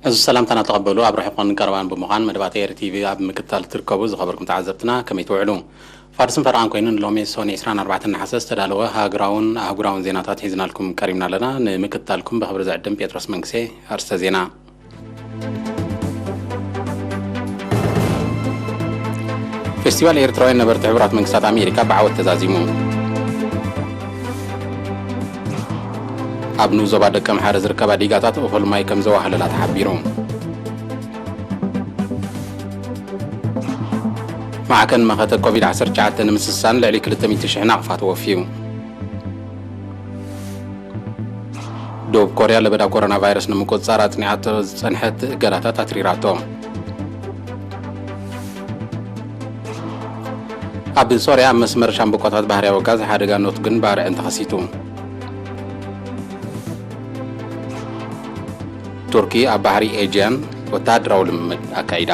እዚ ሰላምታና ተቐበሉ። ኣብ ርሑቕን ቀረባን ብምዃን መደባት ኤሪ ቲቪ ኣብ ምክትታል ትርከቡ ዝኸበርኩም ተዓዘብትና ከመይ ትውዕሉ? ፋርስን ፈረቓን ኮይኑ ንሎሚ ሶኒ ዕስራን ኣርባዕተን ነሓሰ ዝተዳለወ ሃገራውን ኣህጉራውን ዜናታት ሒዝናልኩም ቀሪብና ኣለና። ንምክትታልኩም ብኽብሪ ዝዕድም ጴጥሮስ መንግሴ። ኣርስተ ዜና። ፌስቲቫል ኤርትራውያን ነበርቲ ሕቡራት መንግስታት ኣሜሪካ ብዓወት ተዛዚሙ። ኣብ ንኡስ ዞባ ደቀምሓረ ዝርከባ ዲጋታት እኹል ማይ ከም ዘዋህለላ ተሓቢሩ። ማዕከን መኸተ ኮቪድ ዓሰርተ ትሽዓተ ንምስሳን ልዕሊ ክልተ ሚእቲ ሽሕ ናቕፋ ተወፍዩ። ደቡብ ኮርያ ለበዳ ኮሮና ቫይረስ ንምቁጽጻር ኣጽኒዓቶ ዝጸንሐት እገዳታት ኣትሪራቶ። ኣብ ሶርያ ኣብ መስመር ሻምብቆታት ባህርያዊ ጋዝ ሓደጋ ኖትግን ባርዕን ተኸሲቱ። ቱርኪ ኣብ ባሕሪ ኤጅያን ወተሃደራዊ ልምምድ ኣካይዳ።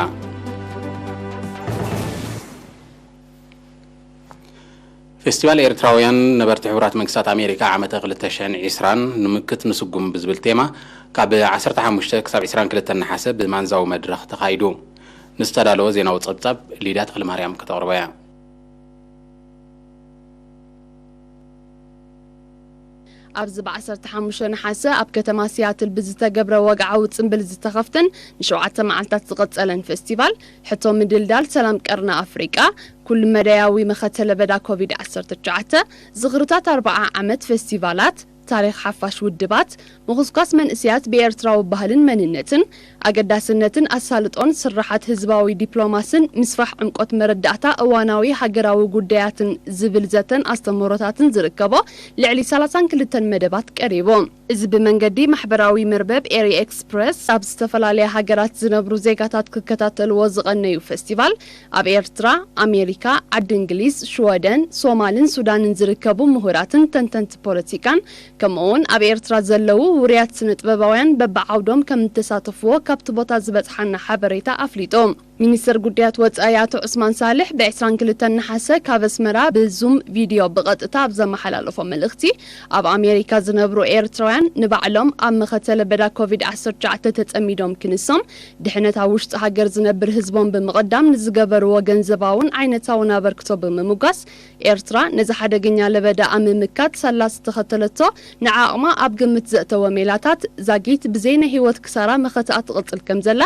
ፌስቲቫል ኤርትራውያን ነበርቲ ሕቡራት መንግስታት ኣሜሪካ ዓመተ ክልተ ሽሕን ዕስራን ንምክት ንስጉም ብዝብል ቴማ ካብ ዓሰርተ ሓሙሽተ ክሳብ ዕስራን ክልተን ነሓሰ ብማንዛዊ መድረኽ ተኻይዱ። ንዝተዳለወ ዜናዊ ጸብጻብ ሊድያ ተኽለማርያም ከተቕርቦ እያ። ኣብዚ ብ ዓሰርተ ሓሙሽተ ነሓሰ ኣብ ከተማ ሲያትል ብዝተገብረ ወግዓዊ ጽምብል ዝተኸፍተን ንሸውዓተ መዓልታት ዝቐጸለን ፌስቲቫል፣ ሕቶ ምድልዳል ሰላም ቀርኒ ኣፍሪቃ፣ ኩሉ መዳያዊ መኸተ ለበዳ ኮቪድ ዓሰርተ ትሽዓተ፣ ዝኽርታት ኣርብዓ ዓመት ፌስቲቫላት፣ ታሪኽ ሓፋሽ ውድባት፣ ምኹስኳስ መንእሰያት ብኤርትራዊ ባህልን መንነትን፣ ኣገዳስነትን ኣሳልጦን ስርሓት ህዝባዊ ዲፕሎማስን ምስፋሕ ዕምቆት መረዳእታ እዋናዊ ሃገራዊ ጉዳያትን ዝብል ዘተን ኣስተምህሮታትን ዝርከቦ ልዕሊ ሰላሳን ክልተን መደባት ቀሪቡ። እዚ ብመንገዲ ማሕበራዊ መርበብ ኤሪ ኤክስፕረስ ኣብ ዝተፈላለያ ሃገራት ዝነብሩ ዜጋታት ክከታተልዎ ዝቐነዩ ፌስቲቫል፣ ኣብ ኤርትራ፣ ኣሜሪካ፣ ዓዲ እንግሊዝ፣ ሽወደን፣ ሶማልን ሱዳንን ዝርከቡ ምሁራትን ተንተንቲ ፖለቲካን፣ ከምኡ'ውን ኣብ ኤርትራ ዘለዉ ውሩያት ስነ ጥበባውያን በብዓውዶም ከም እተሳተፍዎ ካብቲ ቦታ ዝበጽሓና ሓበሬታ ኣፍሊጡ። ሚኒስትር ጉዳያት ወጻኢ ኣቶ ዑስማን ሳልሕ ብ ዕስራን ክልተን ነሓሰ ካብ ኣስመራ ብዙም ቪድዮ ብቐጥታ ኣብ ዘመሓላለፎ መልእኽቲ፣ ኣብ ኣሜሪካ ዝነብሩ ኤርትራውያን ንባዕሎም ኣብ መኸተ ለበዳ ኮቪድ ዓሰርተ ትሽዓተ ተጸሚዶም ክንሶም፣ ድሕነት ኣብ ውሽጢ ሃገር ዝነብር ህዝቦም ብምቕዳም ንዝገበርዎ ገንዘባውን ዓይነታውን ኣበርክቶ ብምምጓስ፣ ኤርትራ ነዚ ሓደገኛ ለበዳ ኣብ ምምካት ሳላ ዝተኸተለቶ ንዓቕማ ኣብ ግምት ዘእተወ ሜላታት ዛጊት ብዘይ ናይ ህይወት ክሳራ መኸተኣ ትቕጽል ከም ዘላ፣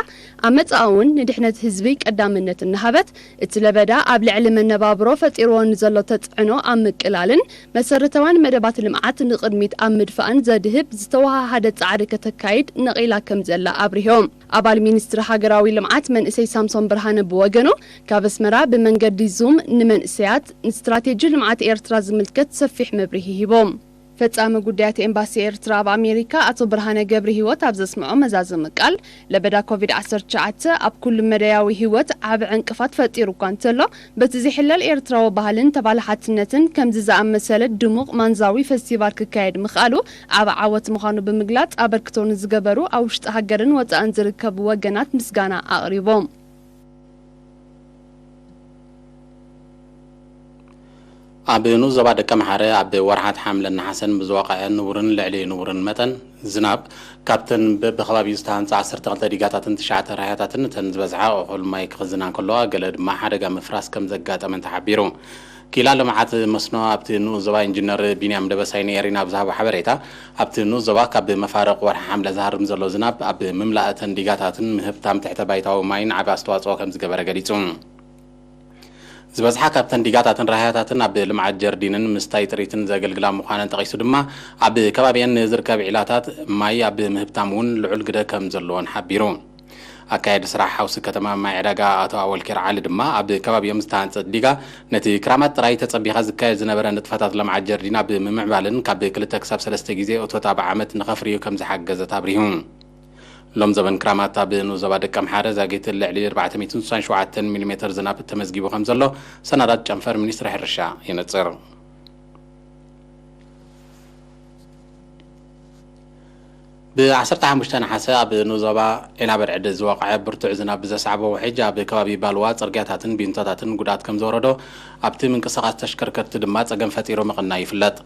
ኣብ መጻኢ እውን ንድሕነት ህዝቢ ቀዳምነት እናሃበት፣ እቲ ለበዳ ኣብ ልዕሊ መነባብሮ ፈጢርዎ ንዘሎ ተጽዕኖ ኣብ ምቅላልን መሰረታውያን መደባት ልምዓት ንቕድሚት ኣብ ምድፋእን ዘድህብ ዝተወሃሃደ ጻዕሪ ከተካይድ ነቒላ ከም ዘላ ኣብሪሆም። ኣባል ሚኒስትሪ ሃገራዊ ልምዓት መንእሰይ ሳምሶን ብርሃነ ብወገኑ፣ ካብ ኣስመራ ብመንገዲ ዙም ንመንእሰያት ንስትራቴጂ ልምዓት ኤርትራ ዝምልከት ሰፊሕ መብርሂ ሂቦም። ፈጻሚ ጉዳያት ኤምባሲ ኤርትራ ኣብ ኣሜሪካ ኣቶ ብርሃነ ገብረ ህይወት ኣብ ዘስምዖ መዛዘሚ ቃል፣ ለበዳ ኮቪድ ዓሰርተ ትሽዓተ ኣብ ኩሉ መዳያዊ ህይወት ዓቢ ዕንቅፋት ፈጢሩ እኳ እንተሎ፣ በቲ ዝሕለል ኤርትራዊ ባህልን ተባላሓትነትን ከምዚ ዝኣመሰለ ድሙቕ ማንዛዊ ፈስቲቫል ክካየድ ምኽኣሉ ዓቢ ዓወት ምዃኑ ብምግላጽ፣ ኣበርክቶ ንዝገበሩ ኣብ ውሽጢ ሃገርን ወጻእን ዝርከቡ ወገናት ምስጋና ኣቕሪቦም። ኣብ ንኡስ ዞባ ደቀምሓረ ኣብ ወርሓት ሓምለን ነሓሰን ብዝወቐዐ ንቡርን ልዕሊ ንቡርን መጠን ዝናብ፣ ካብተን በብኸባቢኡ ዝተሃንጻ ዓሰርተ ክልተ ዲጋታትን ትሽዓተ ራህያታትን እተን ዝበዝሓ እኹል ማይ ክኽዝና እንከለዋ፣ ገለ ድማ ሓደጋ ምፍራስ ከም ዘጋጠመን ተሓቢሩ። ክኢላ ልምዓት መስኖ ኣብቲ ንኡስ ዞባ ኢንጂነር ቢንያም ደበሳይ ንኤሪና ኣብ ዝሃቦ ሓበሬታ፣ ኣብቲ ንኡስ ዞባ ካብ መፋርቕ ወርሒ ሓምለ ዝሃርም ዘሎ ዝናብ ኣብ ምምላእ እተን ዲጋታትን ምህብታም ትሕተ ባይታዊ ማይን ዓቢ ኣስተዋጽኦ ከም ዝገበረ ገሊጹ። ዝበዝሓ ካብተን ዲጋታትን ራህያታትን ኣብ ልምዓት ጀርዲንን ምስታይ ጥሪትን ዘገልግላ ምዃነን ጠቒሱ ድማ፣ ኣብ ከባቢአን ንዝርከብ ዒላታት ማይ ኣብ ምህብታም እውን ልዑል ግደ ከም ዘለዎን ሓቢሩ። ኣካያዲ ስራሕ ሓውሲ ከተማ ማይ ዕዳጋ ኣቶ ኣወልኬር ዓሊ ድማ፣ ኣብ ከባቢኦም ዝተሃንጸት ዲጋ ነቲ ክራማት ጥራይ ተጸቢኻ ዝካየድ ዝነበረ ንጥፈታት ልምዓት ጀርዲን ኣብ ምምዕባልን ካብ ክልተ ክሳብ ሰለስተ ግዜ እቶት ኣብ ዓመት ንኸፍርዩ ከም ዝሓገዘት ኣብሪሁ። ሎም ዘበን ክራማት ኣብ ንኡስ ዞባ ደቀምሓረ ዛጊት ልዕሊ ኣርባዕተ ሚእትን ስሳን ሸውዓተን ሚሊሜተር ዝናብ ተመዝጊቡ ከም ዘሎ ሰነዳት ጨንፈር ሚኒስትሪ ሕርሻ የነጽር። ብ ዓሰርተ ሓሙሽተ ነሓሰ ኣብ ንኡስ ዞባ ዒላበርዕድ ዝወቕዐ ብርቱዕ ዝናብ ብዘስዓቦ ውሕጅ ኣብ ከባቢ ባልዋ ጽርግያታትን ቢንቶታትን ጉድኣት ከም ዘወረዶ፣ ኣብቲ ምንቅስቓስ ተሽከርከርቲ ድማ ጸገም ፈጢሩ ምቕናይ ይፍለጥ።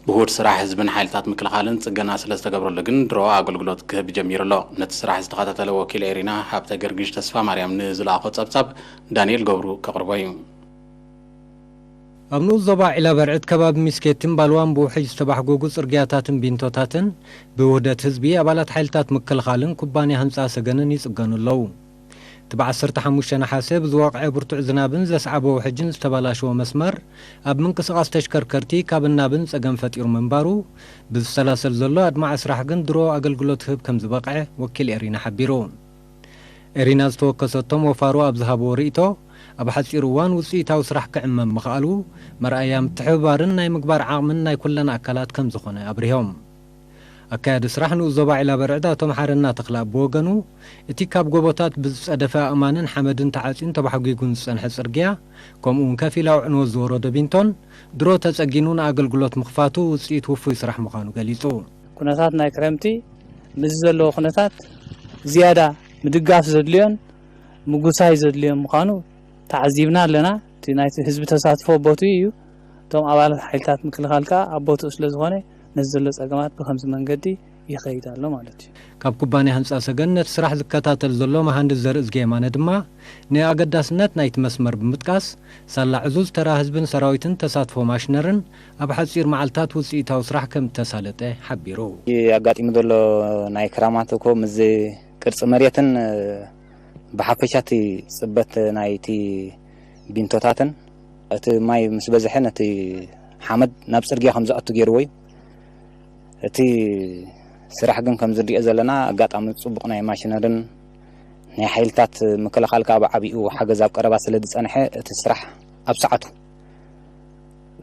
ብእሁድ ስራሕ ህዝብን ሓይልታት ምክልኻልን ጽገና ስለ ዝተገብረሉ ግን ድሮ ኣገልግሎት ክህብ ጀሚሩ ኣሎ። ነቲ ስራሕ ዝተኸታተለ ወኪል ኤሪና ሃብተ ገርግሽ ተስፋ ማርያም ንዝለኣኾ ጸብጻብ ዳንኤል ገብሩ ከቕርቦ እዩ። ኣብ ንኡስ ዞባ ዒላ በርዕድ ከባቢ ሚስኬትን ባልዋን ብውሕጅ ዝተባሕጎጉ ጽርግያታትን ቢንቶታትን ብውህደት ህዝቢ፣ ኣባላት ሓይልታት ምክልኻልን ኩባንያ ህንጻ ሰገንን ይጽገኑ ኣለዉ። እቲ ብዓሰርተ ሓሙሽተ ነሓሰ ብዝወቕዐ ብርቱዕ ዝናብን ዘስዓቦ ውሕጅን ዝተበላሸወ መስመር፣ ኣብ ምንቅስቓስ ተሽከርከርቲ ካብን ናብን ጸገም ፈጢሩ ምንባሩ፣ ብዝሰላሰል ዘሎ ኣድማዒ ስራሕ ግን ድሮ ኣገልግሎት ክህብ ከም ዝበቕዐ ወኪል ኤሪና ሓቢሩ። ኤሪና ዝተወከሰቶም ወፋሮ ኣብ ዝሃብዎ ርእይቶ፣ ኣብ ሓጺር እዋን ውጽኢታዊ ስራሕ ክዕመም ምኽኣሉ፣ መርኣያ ምትሕብባርን ናይ ምግባር ዓቕምን ናይ ኩለን ኣካላት ከም ዝኾነ ኣብሪሆም። ኣካያዲ ስራሕ ንኡስ ዞባ ዒላ በርዕድ ኣቶ መሓረና ተኽለኣብ ብወገኑ፣ እቲ ካብ ጎቦታት ብዝጸደፈ ኣእማንን ሓመድን ተዓጽዩን ተባሕጒጉን ዝጸንሐ ጽርግያ፣ ከምኡ እውን ከፊላዊ ዕንወት ዝወረዶ ቢንቶን፣ ድሮ ተጸጊኑ ንኣገልግሎት ምኽፋቱ ውጽኢት ውፉይ ስራሕ ምዃኑ ገሊጹ። ኩነታት ናይ ክረምቲ፣ ምስዚ ዘለዎ ኩነታት ዝያዳ ምድጋፍ ዘድልዮን ምጉሳይ ዘድልዮን ምዃኑ ተዓዚብና ኣለና። እቲ ናይቲ ህዝቢ ተሳትፎ ቦትኡ እዩ። እቶም ኣባላት ሓይልታት ምክልኻል ከኣ ኣብ ቦትኡ ስለ ዝኾነ፣ ነዚ ዘሎ ጸገማት ብኸምዚ መንገዲ ይኸይድ ኣሎ ማለት እዩ። ካብ ኩባንያ ህንጻ ሰገን ነቲ ስራሕ ዝከታተል ዘሎ መሃንድስ ዘርእዝጊ የማነ ድማ፣ ንኣገዳስነት ናይቲ መስመር ብምጥቃስ፣ ሳላ ዕዙዝ ተራ ህዝብን ሰራዊትን ተሳትፎ ማሽነርን ኣብ ሓጺር መዓልታት ውጽኢታዊ ስራሕ ከም እተሳለጠ ሓቢሩ። ኣጋጢሙ ዘሎ ናይ ክራማት እኮ ምስዚ ቅርጺ መሬትን፣ ብሓፈሻ እቲ ጽበት ናይቲ ቢንቶታትን፣ እቲ ማይ ምስ በዝሐ ነቲ ሓመድ ናብ ጽርግያ ከም ዝኣቱ ገይርዎ እዩ። እቲ ስራሕ ግን ከም ዝንሪኦ ዘለና ኣጋጣሚ ጽቡቕ ናይ ማሽነርን ናይ ሓይልታት ምክልኻል ከኣ ብዓቢኡ ሓገዝ ኣብ ቀረባ ስለ ዝጸንሐ እቲ ስራሕ ኣብ ሰዓቱ፣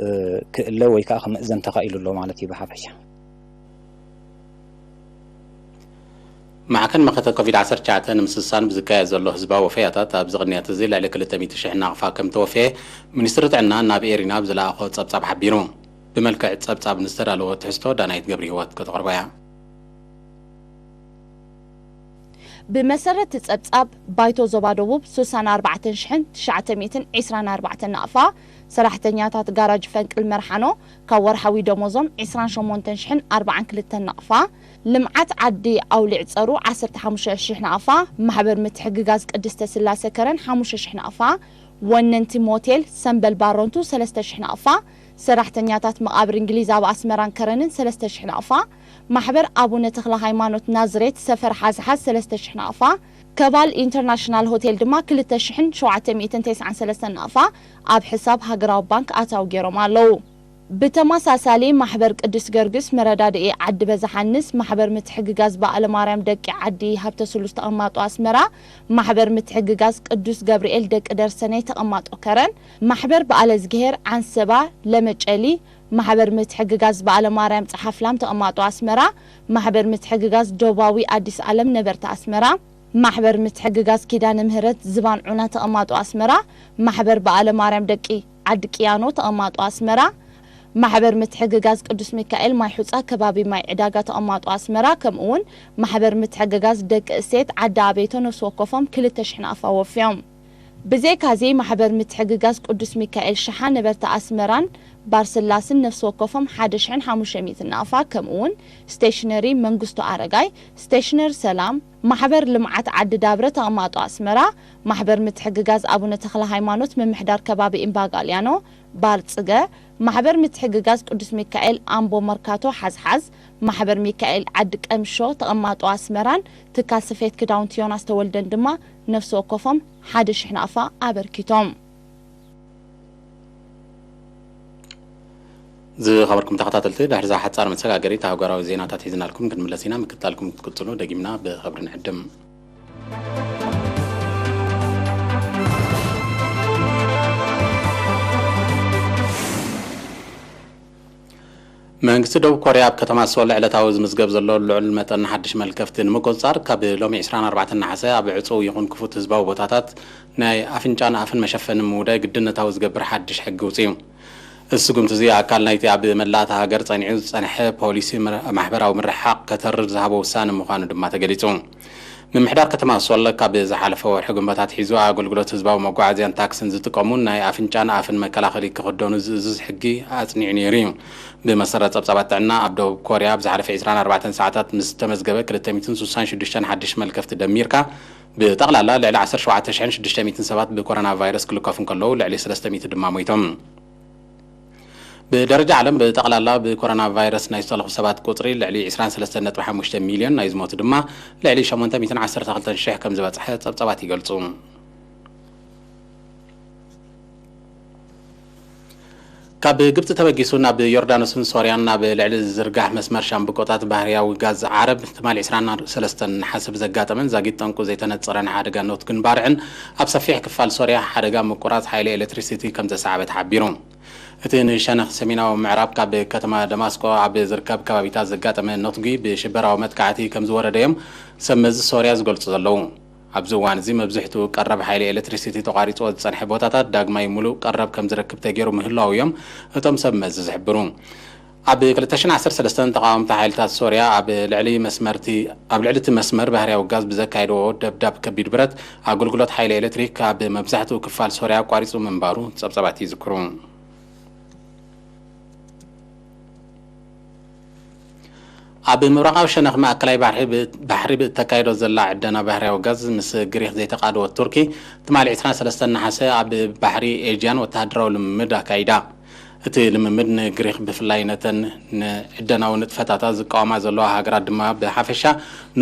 እ፣ ክእለ ወይ ከኣ ክምእዘን ተኻኢሉ ኣሎ ማለት እዩ ብሓፈሻ። ማዕከን መኸተ ኮቪድ ዓሰርተ ትሽዓተ ንምስሳን ብዝካየድ ዘሎ ህዝባዊ ወፈያታት ኣብዚ ቅንያት እዚ ልዕሊ ክልተ ሚእቲ ሽሕ ናቕፋ ከም ተወፈየ ሚኒስትሪ ጥዕና ናብ ኤሪና ኣብ ዝለኣኾ ጸብጻብ ሓቢሩ። ብመልክዕ ጸብጻብ ንዝተዳለወ ትሕዝቶ ዳናይት ገብረ ህይወት ከተቕርቦ እያ። ብመሰረት እቲ ጸብጻብ፣ ባይቶ ዞባ ደቡብ ስሳን ኣርባዕተን ሽሕን ትሽዓተ ሚእትን ዕስራን ኣርባዕተን ናቕፋ ሰራሕተኛታት ጋራጅ ፈንቅል መርሓኖ ካብ ወርሓዊ ደሞዞም ዕስራን ሸሞንተን ሽሕን ኣርባዓን ክልተን ናቕፋ፣ ልምዓት ዓዲ ኣውሊዕ ጸሩ ዓሰርተ ሓሙሽተ ሽሕ ናቕፋ፣ ማሕበር ምትሕግጋዝ ቅድስተ ስላሴ ከረን ሓሙሽተ ሽሕ ናቕፋ፣ ወነንቲ ሞቴል ሰምበል ባሮንቱ ሰለስተ ሽሕ ናቕፋ፣ ሰራሕተኛታት መቓብር እንግሊዝ ኣብ ኣስመራን ከረንን ሰለስተ ሽሕ ናቕፋ፣ ማሕበር ኣቡነ ተኽለ ሃይማኖት ናዝሬት ሰፈር ሓዝሓዝ ሰለስተ ሽሕ ናቕፋ፣ ከባል ኢንተርናሽናል ሆቴል ድማ ክልተ ሽሕን ሸውዓተ ሚእትን ተስዓን ሰለስተን ናቕፋ ኣብ ሕሳብ ሃገራዊ ባንክ ኣታዊ ገይሮም ኣለዉ። ብተመሳሳሊ፣ ማሕበር ቅዱስ ገርግስ መረዳድኢ ዓዲ በዛሓንስ፣ ማሕበር ምትሕግጋዝ በዓለ ማርያም ደቂ ዓዲ ሃብተ ስሉስ ተቐማጦ ኣስመራ፣ ማሕበር ምትሕግጋዝ ቅዱስ ገብርኤል ደቂ ደርሰነይ ተቐማጦ ከረን፣ ማሕበር በዓለ ዝግሄር ዓንሰባ ለመጨሊ፣ ማሕበር ምትሕግጋዝ በዓለ ማርያም ጸሓፍላም ተቐማጦ ኣስመራ፣ ማሕበር ምትሕግጋዝ ዶባዊ ኣዲስ ዓለም ነበርቲ ኣስመራ፣ ማሕበር ምትሕግጋዝ ኪዳነ ምህረት ዝባን ዑና ተቐማጦ ኣስመራ፣ ማሕበር በዓለ ማርያም ደቂ ዓዲ ቅያኖ ተቐማጦ ኣስመራ፣ ማሕበር ምትሕግጋዝ ቅዱስ ሚካኤል ማይ ሑጻ ከባቢ ማይ ዕዳጋ ተቐማጦ ኣስመራ፣ ከምኡ እውን ማሕበር ምትሕግጋዝ ደቂ እሴት ዓዲ ኣቤቶ ነፍሲ ወከፎም ክልተ ሽሕ ናቕፋ ወፍዮም። ብዘይካዚ፣ ማሕበር ምትሕግጋዝ ቅዱስ ሚካኤል ሽሓ ነበርቲ ኣስመራን ባርስላስን ነፍሲ ወከፎም ሓደ ሽሕን ሓሙሽተ ሚእትን ናቕፋ፣ ከምኡ እውን ስቴሽነሪ መንግስቱ ኣረጋይ፣ ስቴሽነሪ ሰላም፣ ማሕበር ልምዓት ዓዲ ዳብረ ተቐማጦ ኣስመራ፣ ማሕበር ምትሕግጋዝ ኣቡነ ተኽለ ሃይማኖት ምምሕዳር ከባቢ እምባጋልያኖ፣ ባር ጽገ፣ ማሕበር ምትሕግጋዝ ቅዱስ ሚካኤል ኣምቦ መርካቶ ሓዝሓዝ፣ ማሕበር ሚካኤል ዓዲ ቀምሾ ተቐማጦ ኣስመራን ትካል ስፌት ክዳውንቲ ዮናስ ተወልደን ድማ ነፍሲ ወከፎም ሓደ ሽሕ ናቕፋ ኣበርኪቶም። ዝኸበርኩም ተኸታተልቲ፣ ድሕሪ እዛ ሓጻር መሰጋገሪት ኣህጉራዊ ዜናታት ሒዝናልኩም ክንምለስ ኢና። ምክትታልኩም ክትቅጽሉ ደጊምና ብኽብሪ ንዕድም። መንግስቲ ደቡብ ኮርያ ኣብ ከተማ ሶል ዕለታዊ ዝምዝገብ ዘሎ ልዑል መጠን ሓድሽ መልከፍቲ ንምቁጽጻር፣ ካብ ሎሚ ዕስራን ኣርባዕተን ነሓሰ ኣብ ዕጹው ይኹን ክፉት ህዝባዊ ቦታታት ናይ ኣፍንጫን ኣፍን መሸፈኒ ምውዳይ ግድነታዊ ዝገብር ሓድሽ ሕጊ ኣውጺኡ። እዚ ስጉምቲ እዚ ኣካል ናይቲ ኣብ መላእ እታ ሃገር ጸኒዑ ዝጸንሐ ፖሊሲ ምር-፣ ማሕበራዊ ምርሕሓቕ ከተርር ዝሃቦ ውሳነ ምዃኑ ድማ ተገሊጹ። ምምሕዳር ከተማ ሶል ካብ ዝሓለፈ ወርሒ ግንቦት ኣትሒዙ ኣገልግሎት ህዝባዊ መጓዓዝያን ታክስን ዝጥቀሙ ናይ ኣፍንጫን ኣፍን መከላኸሊ ክኽደኑ ዝእዝዝ ሕጊ ኣጽኒዑ ነይሩ እዩ። ብመሰረት ጸብጻባት ጥዕና፣ ኣብ ደቡብ ኮርያ ኣብ ዝሓለፈ ዕስራን ኣርባዕተን ሰዓታት ምስ ተመዝገበ ክልተ ሚእትን ስሳን ሽዱሽተን ሓድሽ መልከፍቲ ደሚርካ፣ ብጠቕላላ ልዕሊ ዓሰርተ ሸውዓተ ሽሕን ሽዱሽተ ሚእትን ሰባት ብኮሮና ቫይረስ ክልከፉ እንከለዉ፣ ልዕሊ ሰለስተ ሚእቲ ድማ ሞይቶም። ብደረጃ ዓለም ብጠቕላላ ብኮሮና ቫይረስ ናይ ዝተለኹ ሰባት ቁጽሪ ልዕሊ ዕስራን ሰለስተን ነጥቢ ሓሙሽተ ሚልዮን፣ ናይ ዝሞቱ ድማ ልዕሊ ሸሞንተ ሚእትን ዓሰርተ ክልተን ሽሕ ከም ዝበጽሐ ጸብጻባት ይገልጹ። ካብ ግብጺ ተበጊሱ ናብ ዮርዳኖስን ሶርያን ኣብ ልዕሊ ዝዝርጋሕ መስመር ሻምብቆታት ባህርያዊ ጋዝ ዓረብ ትማሊ ዕስራን ሰለስተን ነሓሰ ብዘጋጠመን ዛጊት ጠንቁ ዘይተነጸረን ሓደጋ ኖት ግንባርዕን ኣብ ሰፊሕ ክፋል ሶርያ ሓደጋ ምቁራጽ ሓይሊ ኤሌክትሪሲቲ ከም ዘሰዓበ ተሓቢሩ። እቲ ንሸነኽ ሰሜናዊ ምዕራብ ካብ ከተማ ደማስቆ ኣብ ዝርከብ ከባቢታት ዘጋጠመ ነትጒ ብሽበራዊ መጥቃዕቲ ከም ዝወረደ እዮም ሰብ መዚ ሶርያ ዝገልጹ ዘለዉ። ኣብዚ እዋን እዚ መብዝሕትኡ ቀረብ ሓይሊ ኤሌክትሪሲቲ ተቋሪጽዎ ዝጸንሐ ቦታታት ዳግማይ ምሉእ ቀረብ ከም ዝረክብ ተገይሩ ምህላዉ እዮም እቶም ሰብ መዚ ዝሕብሩ። ኣብ ክልተ ሽሕን ዓሰርተ ሰለስተን ተቓወምቲ ሓይልታት ሶርያ ኣብ ልዕሊ መስመርቲ ኣብ ልዕሊ እቲ መስመር ባህርያዊ ጋዝ ብዘካየድዎ ደብዳብ ከቢድ ብረት ኣገልግሎት ሓይሊ ኤሌክትሪክ ኣብ መብዛሕትኡ ክፋል ሶርያ ኣቋሪጹ ምንባሩ ጸብጻባት ይዝክሩ። ኣብ ምብራቓዊ ሸነኽ ማእከላይ ባሕሪ ብ-፣ ባሕሪ ብእተካይዶ ዘላ ዕደና ባህርያዊ ጋዝ ምስ ግሪኽ ዘይተቓደወት ቱርኪ ትማሊ ዕስራን ሰለስተን ነሓሰ ኣብ ባሕሪ ኤጅያን ወተሃደራዊ ልምምድ ኣካይዳ። እቲ ልምምድ ንግሪኽ ብፍላይ ነተን ንዕደናዊ ንጥፈታታ ዝቃወማ ዘለዋ ሃገራት ድማ ብሓፈሻ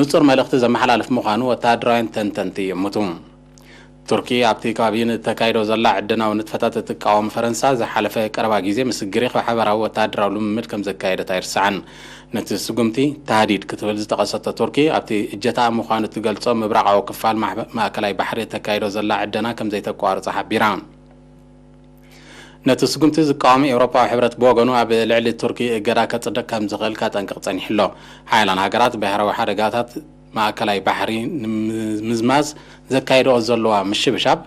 ንጹር መልእኽቲ ዘመሓላልፍ ምዃኑ ወተሃደራውያን ተንተንቲ ይእምቱ። ቱርኪ ኣብቲ ከባቢ ንእተካይዶ ዘላ ዕደናዊ ንጥፈታት እትቃወም ፈረንሳ ዝሓለፈ ቀረባ ግዜ ምስ ግሪኽ ሓበራዊ ወተሃደራዊ ልምምድ ከም ዘካየደት ኣይርሳዕን። ነቲ ስጉምቲ ታህዲድ ክትብል ዝጠቐሰቶ ቱርኪ ኣብቲ እጀታኣ ምዃኑ እትገልጾ ምብራቓዊ ክፋል ማሕበ-፣ ማእከላይ ባሕሪ እተካይዶ ዘላ ዕደና ከም ዘይተቋርጾ ሓቢራ። ነቲ ስጉምቲ ዝቃወም ኤውሮፓዊ ሕብረት ብወገኑ ኣብ ልዕሊ ቱርኪ እገዳ ከጽድቕ ከም ዝኽእል ከጠንቅቕ ጸኒሑ ኣሎ። ሓያላን ሃገራት ብሕራዊ ሓደጋታት ማእከላይ ባሕሪ ንምምዝማዝ ዘካየድኦ ዘለዋ ምሽብሻብ፣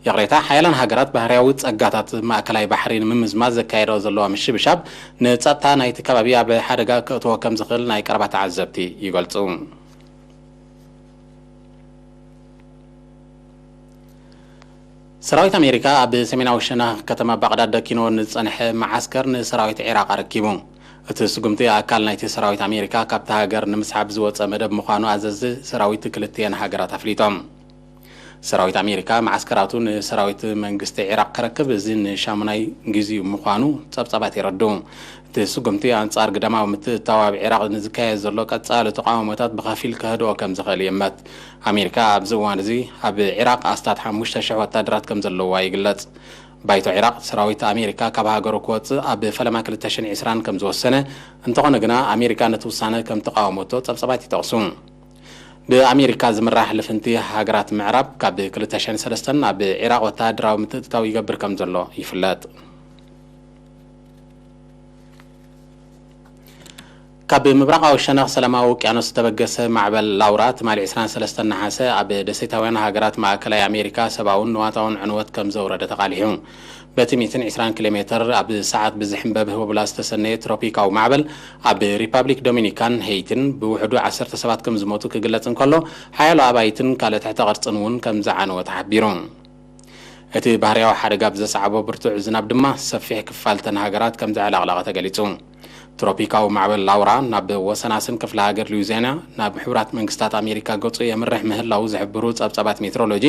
ይቕሬታ፣ ሓያላን ሃገራት ባህርያዊ ጸጋታት ማእከላይ ባሕሪ ንምምዝማዝ ዘካየድኦ ዘለዋ ምሽብሻብ ንጸጥታ ናይቲ ከባቢ ኣብ ሓደጋ ከእትዎ ከም ዝኽእል ናይ ቀረባ ተዓዘብቲ ይገልጹ። ሰራዊት ኣሜሪካ ኣብ ሰሜናዊ ሸነኽ ከተማ ባቕዳድ ደኪንዎ ንዝጸንሐ መዓስከር ንሰራዊት ዒራቕ ኣረኪቡ። እቲ ስጉምቲ ኣካል ናይቲ ሰራዊት ኣሜሪካ ካብታ ሃገር ንምስሓብ ዝወጸ መደብ ምዃኑ ኣዘዝቲ ሰራዊት ክልቲኤን ሃገራት ኣፍሊጦም። ሰራዊት ኣሜሪካ መዓስከራቱ ንሰራዊት መንግስቲ ዒራቕ ከረክብ እዚ ንሻሙናይ ግዜኡ ምዃኑ ጸብጻባት የረድኡ። እቲ ስጉምቲ ኣንጻር ግዳማዊ ምትእትታው ኣብ ዒራቕ ንዝካየድ ዘሎ ቀጻሊ ተቓውሞታት ብኸፊል ከህድኦ ከም ዝኽእል ይእመት። ኣሜሪካ ኣብዚ እዋን እዚ ኣብ ዒራቕ ኣስታት ሓሙሽተ ሽሕ ወታደራት ከም ዘለዋ ይግለጽ። ባይቶ ዒራቕ ሰራዊት ኣሜሪካ ካብ ሃገሩ ክወጽእ ኣብ ፈለማ ክልተ ሽሕን ዕስራን ከም ዝወሰነ፣ እንተኾነ ግና ኣሜሪካ ነቲ ውሳነ ከም ተቓወመቶ ጸብጻባት ይጠቕሱ። ብኣሜሪካ ዝምራሕ ልፍንቲ ሃገራት ምዕራብ ካብ ክልተ ሽሕን ሰለስተን ኣብ ዒራቕ ወተሃደራዊ ምትእትታው ይገብር ከም ዘሎ ይፍለጥ። ካብ ምብራቓዊ ሸነኽ ሰላማዊ ውቅያኖስ ዝተበገሰ ማዕበል ላውራ ትማሊ ዕስራን ሰለስተን ነሓሰ ኣብ ደሴታውያን ሃገራት ማእከላይ ኣሜሪካ ሰብኣውን ንዋታውን ዕንወት ከም ዘውረደ ተቓሊሑ። በቲ ሚእትን ዕስራን ኪሎ ሜትር ኣብ ሰዓት ብዝሕንበብ ህቦብላ ዝተሰነየ ትሮፒካዊ ማዕበል ኣብ ሪፓብሊክ ዶሚኒካን ሄይቲን ብውሕዱ ዓሰርተ ሰባት ከም ዝሞቱ ክግለጽ እንከሎ፣ ሓያሎ ኣባይትን ካልእ ትሕተ ቅርጽን እውን ከም ዝዓነወ ተሓቢሩ። እቲ ባህርያዊ ሓደጋ ብዘስዓቦ ብርቱዕ ዝናብ ድማ ሰፊሕ ክፋልተን ሃገራት ከም ዘዕለቕለቐ ተገሊጹ። ትሮፒካዊ ማዕበል ላውራ ናብ ወሰናስን ክፍለ ሃገር ሉዊዚያና፣ ናብ ሕቡራት መንግስታት ኣሜሪካ ገጹ የምርሕ ምህላዉ ዝሕብሩ ጸብጻባት ሜትሮሎጂ፣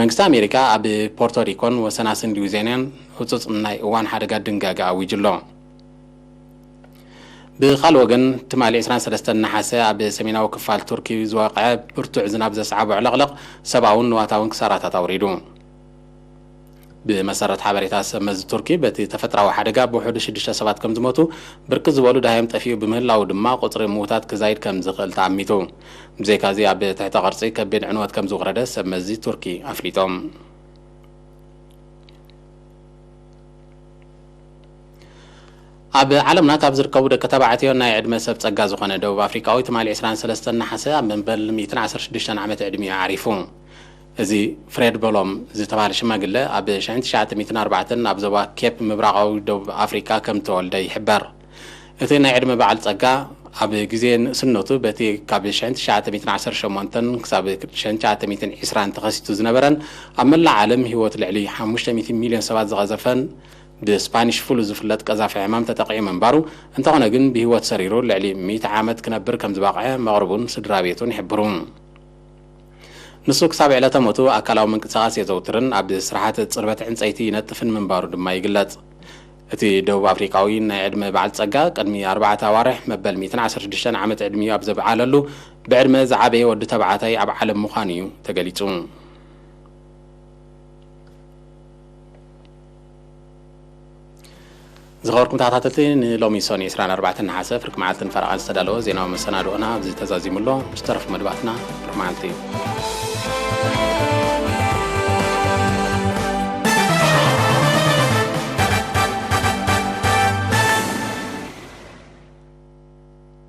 መንግስቲ ኣሜሪካ ኣብ ፖርቶሪኮን ወሰናስን ሉዊዚያናን ህጹጽ ናይ እዋን ሓደጋ ድንጋገ ኣዊጁ ኣሎ። ብኻልእ ወገን፣ ትማሊ ዕስራን ሰለስተን ነሓሰ ኣብ ሰሜናዊ ክፋል ቱርኪ ዝወቕዐ ብርቱዕ ዝናብ ዘስዓቦ ዕለቕለቕ ሰብኣውን ንዋታውን ክሳራታት ኣውሪዱ። ብመሰረት ሓበሬታ ሰብ መዚ ቱርኪ፣ በቲ ተፈጥራዊ ሓደጋ ብውሕዱ ሽዱሽተ ሰባት ከም ዝሞቱ፣ ብርክት ዝበሉ ደሃዮም ጠፊኡ ብምህላዉ ድማ ቁጽሪ ምዉታት ክዛይድ ከም ዝኽእል ተኣሚቱ። ብዘይካዚ፣ ኣብ ትሕተ ቅርጺ ከቢድ ዕንወት ከም ዝወረደ ሰብ መዚ ቱርኪ ኣፍሊጦም። ኣብ ዓለምና ካብ ዝርከቡ ደቂ ተባዕትዮ ናይ ዕድመ ሰብ ጸጋ ዝኾነ ደቡብ ኣፍሪቃዊ ትማሊ ዕስራን ሰለስተን ነሓሰ ኣብ መበል ሚእትን ዓሰርተ ሽዱሽተን ዓመት ዕድሚኡ ዓሪፉ። እዚ ፍሬድ በሎም ዝተባህለ ሽማግለ ኣብ ሸሕን ትሽዓተ ሚእትን ኣርባዕተን ኣብ ዞባ ኬፕ ምብራቓዊ ደቡብ ኣፍሪቃ ከም ተወልደ ይሕበር። እቲ ናይ ዕድመ በዓል ጸጋ ኣብ ግዜ ንእስነቱ በቲ ካብ ሽሕን ትሽዓተ ሚእትን ዓሰርተ ሸሞንተን ክሳብ ሽሕን ትሽዓተ ሚእትን ዕስራን ተኸሲቱ ዝነበረን ኣብ መላእ ዓለም ህይወት ልዕሊ ሓሙሽተ ሚእቲ ሚልዮን ሰባት ዝቐዘፈን ብስፓኒሽ ፍሉ ዝፍለጥ ቀዛፊ ሕማም ተጠቒዑ ምንባሩ፣ እንተኾነ ግን ብህይወት ሰሪሩ ልዕሊ ሚእቲ ዓመት ክነብር ከም ዝበቕዐ መቕርቡን ስድራ ቤቱን ይሕብሩ። ንሱ ክሳብ ዕለተ ሞቱ ኣካላዊ ምንቅስቓስ የዘውትርን ኣብ ስራሓት ጽርበት ዕንጸይቲ ይነጥፍን ምንባሩ ድማ ይግለጽ። እቲ ደቡብ ኣፍሪቃዊ ናይ ዕድመ በዓል ጸጋ ቅድሚ ኣርባዕተ ኣዋርሕ መበል ሚእትን ዓሰርተ ሽዱሽተን ዓመት ዕድሚኡ ኣብ ዘብዓለሉ ብዕድመ ዝዓበየ ወዲ ተባዕታይ ኣብ ዓለም ምዃኑ እዩ ተገሊጹ። ዝኸበርኩም ተኸታተልቲ፣ ንሎሚ ሰኑይ ዕስራን ኣርባዕተን ነሓሰ ፍርቂ መዓልትን ፈረቓን ዝተዳለወ ዜናዊ መሰናድኦና ኣብዚ ተዛዚሙ ኣሎ። ምስ ተረፉ መደባትና፣ ብሩኽ መዓልቲ።